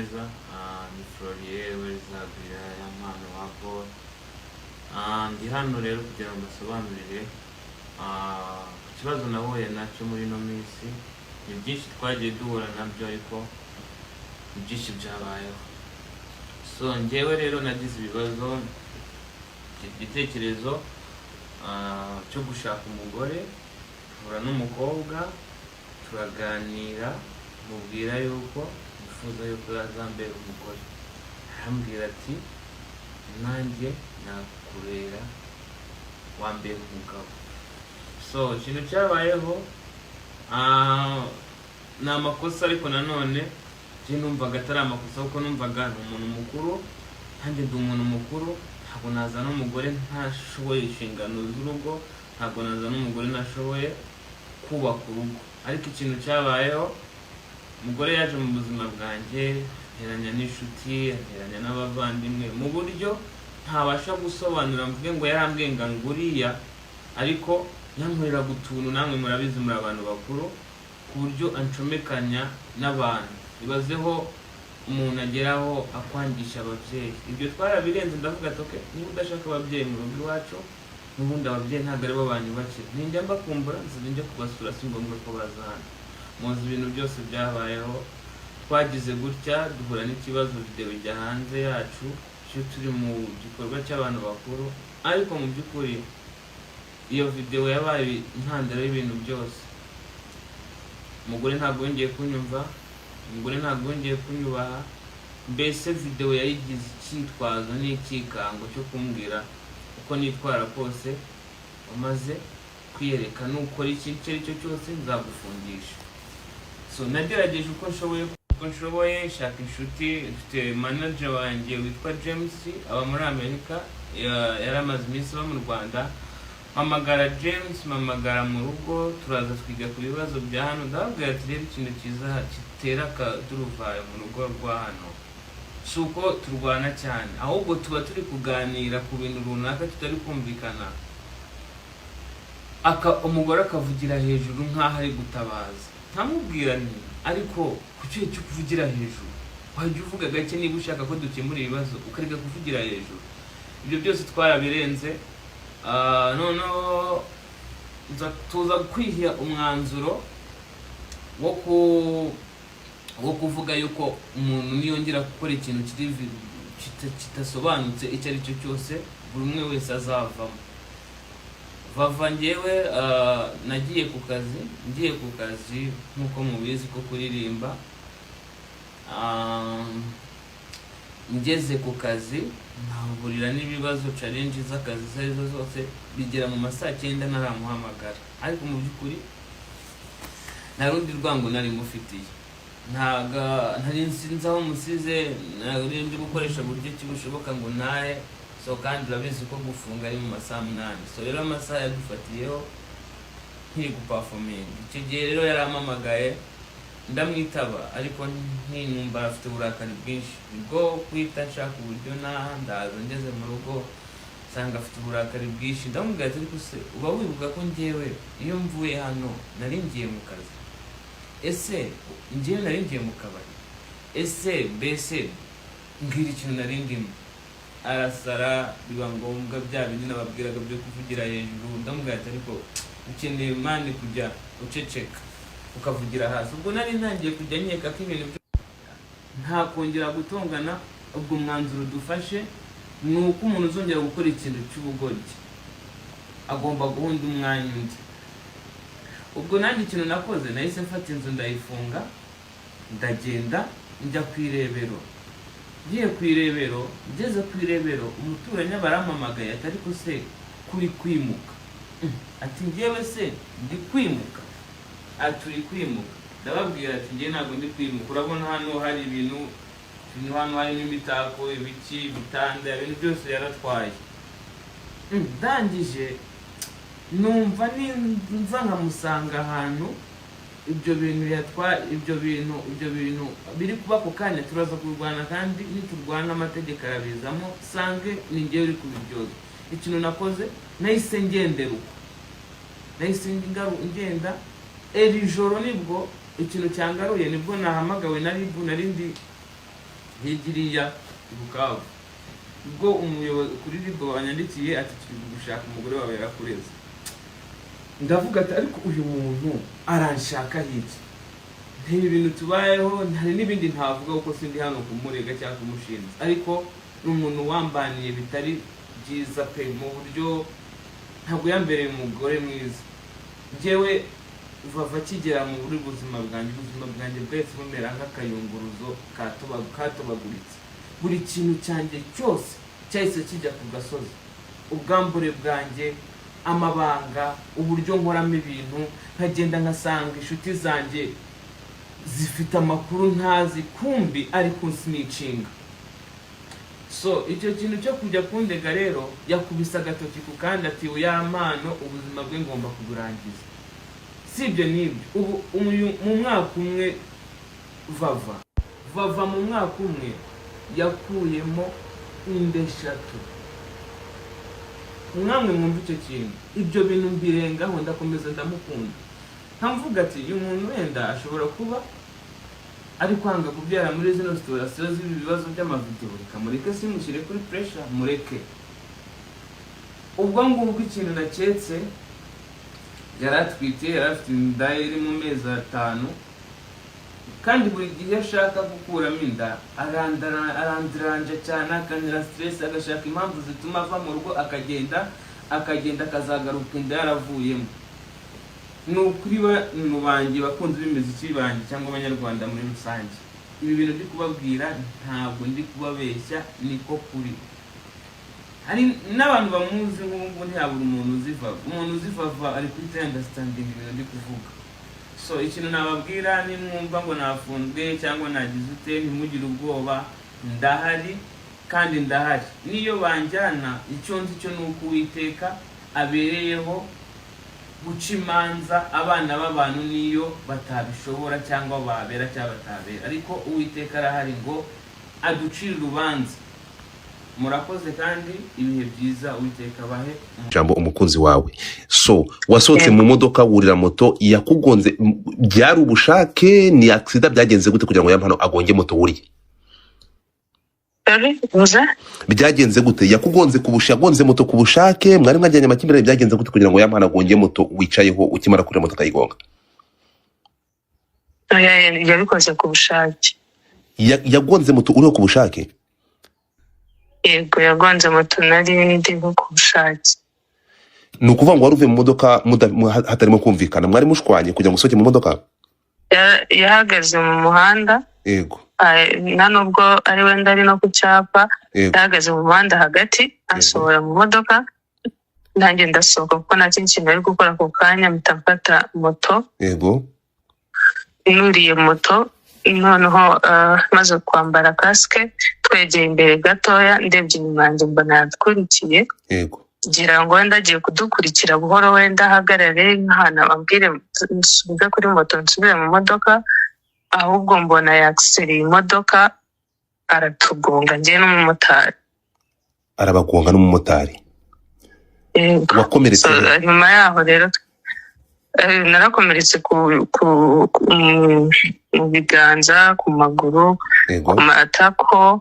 neza. Ni Florier Werizagwira ya mpano wa Paul. Ndi hano rero kugira ngo mbasobanurire ku kibazo nahuye nacyo muri ino minsi. Ni byinshi twagiye duhura nabyo, ariko ni byinshi byabayeho. So njyewe rero nagize ibibazo, igitekerezo cyo gushaka umugore, mpura n'umukobwa, turaganira, mubwira yuko nifuza yuko yazambera umugore. Arambwira ati: "Nanjye nakubera, wambera umugabo." So ikintu cyabayeho ni amakosa, ariko nanone njye numvaga atari amakosa, kuko numvaga ni umuntu mukuru, nanjye ndi umuntu mukuru. Ntabwo nazana umugore ntashoboye inshingano z'urugo, ntabwo nazana umugore ntashoboye kubaka urugo. Ariko ikintu cyabayeho, umugore yaje mu buzima bwanjye anteranya n'inshuti, anteranya n'abavandimwe mu buryo ntabasha gusobanura mvuge ngo yarambwiye ngo nguriya, ariko yankoreraga utuntu, namwe murabizi, muri abantu bakuru, ku buryo ancomekanya n'abantu. Ibazeho umuntu ageraho akwangisha ababyeyi. Ibyo twarabirenze, ndavuga ati: "Okay, niba udashaka ababyeyi mu rugo iwacu, n'ubundi ababyeyi ntabwo aribo banyubakira. Ninjya mbakumbura nzajya njya kubasura, si ngombwa ko baza hano." Muzi ibintu byose byabayeho. Twagize gutya duhura n'ikibazo, video ijya hanze yacu iyo turi mu gikorwa cy'abantu bakuru. Ariko mu by'ukuri iyo video yabaye intandaro y'ibintu byose. Umugore ntabwo yongeye kunyumva, umugore ntabwo yongeye kunyubaha. Mbese video yayigize icyitwazo n'icyikango cyo kumbwira uko nitwara kose umaze kwiyereka, nukora iki icyo ari cyo cyose nzagufungisha. So nagerageje uko nshoboye, shaka inshuti. Mfite manager wanjye witwa James, aba muri Amerika, yari amaze iminsi aba mu Rwanda. Mpamagara James, mpamagara mu rugo, turaza twiga ku bibazo bya hano. Ndababwira ati: "Rero ikintu cyiza gitera akaduruvayo mu rugo rwa hano si uko turwana cyane, ahubwo tuba turi kuganira ku bintu runaka tutari kumvikana, umugore akavugira hejuru nk'aho ari gutabaza." Nkamubwira nti: "Ariko kuki cyo kuvugira hejuru? Wajya uvuga gake niba ushaka ko dukemura ibibazo, ukareka kuvugira hejuru." Ibyo byose twarabirenze. Noneho tuza kwiha umwanzuro wo kuvuga yuko umuntu niyongera gukora ikintu kidasobanutse icyo ari cyo cyose, buri umwe wese azavamo. Vava njyewe nagiye ku kazi, ngiye ku kazi nk'uko mubizi ko kuririmba. Ngeze ku kazi nkahurira n'ibibazo, challenge z'akazi izo arizo zose, bigera mu ma saa 9 ntaramuhamagara. Ariko mu by'ukuri nta rundi rwango nari mufitiye, ntago ntari nzi aho musize, nari ndi gukoresha buryo ki bushoboka ngo ntahe. So kandi urabizi ko gufunga ari mu masaha 8. So rero amasaha yadufatiyeho nkiri guperforminga. Icyo gihe rero yarampamagaye, ndamwitaba, ariko ntinumva afite uburakari bwinshi. Nibwo guhita nshaka uburyo naha, ndaza. Ngeze mu rugo nsanga afite uburakari bwinshi. Ndamubwira ati: "Ariko se uba wibuka ko njyewe iyo mvuye hano nari ngiye mu kazi? Ese njyewe nari ngiye mu kabari? Ese mbese mbwira ikintu nari ndimo." Arasara, biba ngombwa bya bindi nababwiraga byo kuvugira hejuru. Ndamubwira ati: "Ariko ukeneye man kujya uceceka ukavugira hasi." Ubwo nari ntangiye kujya nkeka ko ibintu nta kongera gutongana. Ubwo umwanzuro dufashe ni uko umuntu uzongera gukora ikintu cy'ubugoryi agomba guhunda umwanya undi. Ubwo nanjye ikintu nakoze, nahise mfata inzu ndayifunga, ndagenda njya ku irebero. Ngiye ku irebero, ngeze ku irebero, umuturanyi aba arampamagaye ati: "Ariko se kuri kwimuka?" Ati: "Njyewe se ndi kwimuka?" Ati: "Uri kwimuka." Ndababwira ati: "Njyewe ntabwo ndi kwimuka. Urabona hano hari ibintu, hano harimo imitako, ibiki, ibitanda, ibintu byose yaratwaye." Ndangije numva ninza nkamusanga ahantu ibyo bintu yatwaye, ibyo bintu biri kuba ako kanya, turaza kurwana, kandi niturwana amategeko arabizamo, sange ni njyewe uri kubiryozwa. Ikintu nakoze, nahise ngendera uko, nahise ngenda. Iri joro nibwo ikintu cyangaruye, nibwo nahamagawe na RIB. Nari ndi Hirya iriya i Bukavu, ubwo umuyobozi kuri RIB wanyandikiye ati: "Turi gushaka umugore wawe, yarakureze." Ndavuga ati: "Ariko uyu muntu aranshaka iki?" Ntibi bintu tubayeho, hari n'ibindi ntavuga kuko sindi hano kumurega cyangwa kumushinja, ariko ni umuntu wambaniye bitari byiza pe, mu buryo ntabwo yambereye umugore mwiza. Njyewe Vava akigera mu buri buzima bwanjye, ubuzima bwanjye bwahise bumera nk'akayunguruzo katobaguritse. Buri kintu cyanjye cyose cyahise kijya ku gasozi, ubwambure bwanjye, amabanga, uburyo nkoramo ibintu, nkagenda nkasanga inshuti zanjye zifite amakuru ntazi, kumbi ari kunsnitchinga. So icyo kintu cyo kujya kundega rero, yakubise agatoki ku kandi ati: "Yampano ubuzima bwe ngomba kuburangiza." Si ibyo n'ibyo, ubu mu mwaka umwe Vava mu mwaka umwe yakuyemo inda 3. Mwamwe mwumva icyo kintu, ibyo bintu mbirengaho, ndakomeza ndamukunda, nkamvuga ati: "Uyu muntu wenda ashobora kuba ari kwanga kubyara muri zino situation z'ibi bibazo by'amavideo, reka mureke, simushyire kuri pressure, mureke." Ubwo ngubwo ikintu naketse, yari atwite, yari afite inda iri mu mezi 5, kandi buri gihe ashaka gukuramo inda arandiranja cyane, akantera stress, agashaka impamvu zituma ava mu rugo, akagenda akazagaruka inda yaravuyemo. Ni ukuri bantu banjye, bakunzi b'imiziki banjye cyangwa Abanyarwanda muri rusange, ibi bintu ndi kubabwira ntabwo ndi kubabeshya, niko kuri. Hari n'abantu bamuzi nk'ubu ngubu, ntihabura umuntu uzi Vava. Umuntu uzi Vava ari kuri understanding ibintu ndi kuvuga. So ikintu nababwira, nimwumva ngo nafunzwe cyangwa nagize ute, ntimugire ubwoba, ndahari kandi ndahari. Niyo banjyana, icyo nzi cyo ni uko Uwiteka abereyeho guca imanza abana b'abantu, niyo batabishobora cyangwa babera cyangwa batabera, ariko Uwiteka arahari ngo aducire urubanza. Murakoze kandi ibihe byiza, Uwiteka abahe. Jambo umukunzi wawe. So wasohotse mu modoka, wurira moto, yakugonze. Byari ubushake, ni accident? Byagenze gute kugira ngo Yampano agonge moto wuriye? Sorry, uvuze? Byagenze gute? Yakugonze ku bushake, yagonze moto ku bushake? Mwari mwajyanye amakimbirane? Byagenze gute kugira ngo Yampano agonge moto wicayeho, ukimara kurira moto akayigonga? Oya, yabikoze ku bushake. Yagonze moto uriho ku bushake? Yego, yagonze moto nari ndiho ku bushake. Ni ukuvuga ngo wari uvuye mu modoka hatarimo kumvikana, mwari mushwanye kugira ngo usohoke mu modoka? Yahagaze mu muhanda. Nta nubwo ari wenda ari no ku cyapa. Yahagaze mu muhanda hagati, ansohora mu modoka, nanjye ndasohoka kuko nta kindi kintu ari gukora ako kanya, mpita mfata moto. Nuriye moto noneho, maze kwambara kasike, twegeye imbere gatoya, ndebye inyuma yanjye mbona yadukurikiye. Ngira ngo wenda agiye kudukurikira buhoro, wenda ahagarare nk'ahantu ababwire nsubize kuri moto nsubire mu modoka, ahubwo mbona yakiseriye imodoka aratugonga njye n'umumotari. Arabagonga n'umumotari? Yego. Wakomeretse So, he? Nyuma yaho rero, narakomeretse ku mu biganza, ku maguru, ku matako.